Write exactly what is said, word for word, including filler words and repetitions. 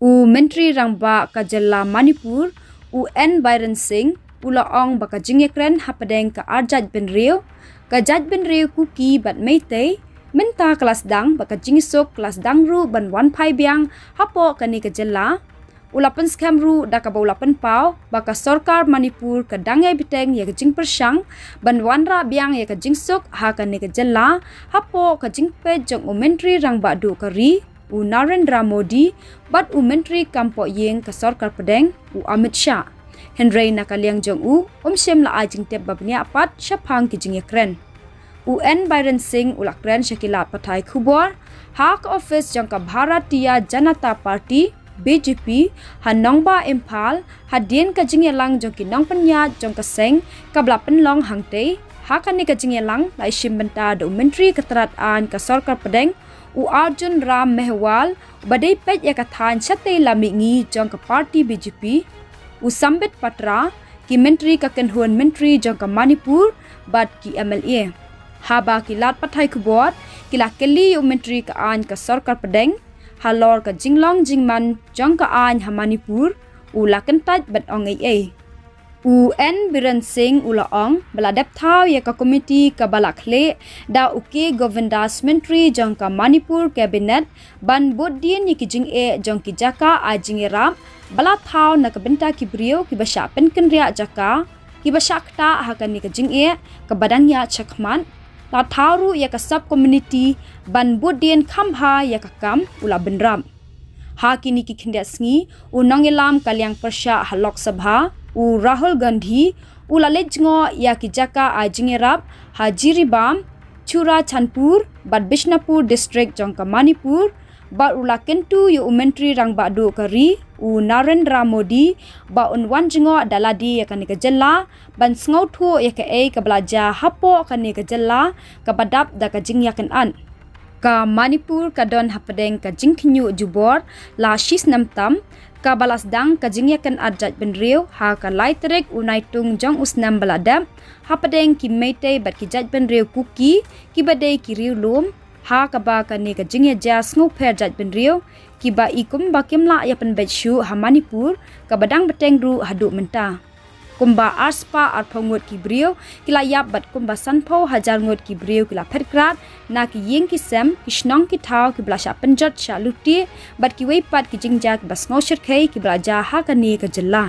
U Myntri Rangbah ka jylla Manipur, u N Biren Singh, u la ong ba ka jingïakren hapdeng ka arjait bynriew, ka jait bynriew Kuki bad Meitei, mynta ka la sdang, ba ka jingsuk ka la sdang ruh ban wan phai biang hapoh kane ka jylla. U la pynskhem ruh da kaba u la pynpaw ba ka sorkar Manipur ka dang ïai bteng ïa ka jingpyrshang ban wanrah biang ïa ka jingsuk ha kane ka jylla, hapoh ka jingpeit jong u Myntri Rangbah Duh ka ri, u Narendra Modi, bad u Myntri kam pohïing ka sorkar pdeng, u Amit Shah. Hynrei na ka liang jong u, um shym la ai jingtip ba bniah pat shaphang ki jingïakren. U N Biren Singh u la kren sha ki lad pathai khubor ha ka ophis jong ka Bharatiya Janata Party, B J P, ha nongbah Imphal, hadien ka jingïalang jong ki nongpynïaid jong ka seng kaba la pynlong hangtei. Ha kane ka jingïalang la ïashim bynta da u Myntri ka tnad aiñ ka sorkar pdeng, u Arjun Ram Meghwal, uba dei peit ïa ka thaiñ shatei lam mihngi jong ka party B J P, u Sambit Patra, ki Myntri ka kynhun Myntri jong ka Manipur, bad ki M L A. Haba ki lad pathai khubor ki la kylli ïa u Myntri ka aiñ ka sorkar pdeng halor ka jinglong jingman jong ka aiñ ha Manipur, u la kyntait ban ong ei ei. U N Biren Singh u la ong ba la dep thaw ïa ka komiti kaba la khleh da u K Govindas, Myntri jong ka Manipur Cabinet, ban bud dien ïa ki jingeh jong ki jaka ai jingïarap ba la thaw na ka bynta ki briew kiba shah pynkynriah jaka, kiba shah ktah ha kane ka jingeh kaba dang ïaid shakhmat. La thaw ruh ïa ka sub committee ban bud dien kham bha ïa ka kam, u la bynrap. Ha kine ki khyndiat sngi, u nongïalam ka liang pyrshah ha Lok Sabha, u Rahul Gandhi, u la leit jngoh ïa ki jaka ai jingïarap ha Jiribam, Churachandpur bad Bishnupur District jong ka Manipur, bad u la kyntu ïa u Myntri Rangbah Duh ka ri, u Narendra Modi, ba un wan jngoh da lade ïa kane ka jylla ban sngewthuh ïa kaei kaba la jia hapoh kane ka jylla kaba dap da ka jingïakynad. Ka Manipur ka don hapdeng ka jingkhynñiuh jubor la shi snem tam, kaba la sdang ka jingïakynad jaitbynriew ha ka lai tarik u Naitung jong u snem ba la dep, hapdeng ki Meitei bad ki jaitbynriew Kuki, kiba dei ki riewlum, ha kaba kane ka jingïaja sngewpher jaitbynriew, kiba i kumba kim lah ïa pynbeit shuh ha Manipur, kaba dang bteng ruh haduh mynta. Kumba arspah arphew ngut ki briew ki la ïap bad kumba sanphew hajar ngut ki briew ki la phet krad na ki ïing ki sem, ki shnong ki thaw kiba la shah pynjot shah lute, bad kiwei pat ki jingjia kiba sngewshyrkhei kiba la jia ha kane ka jylla.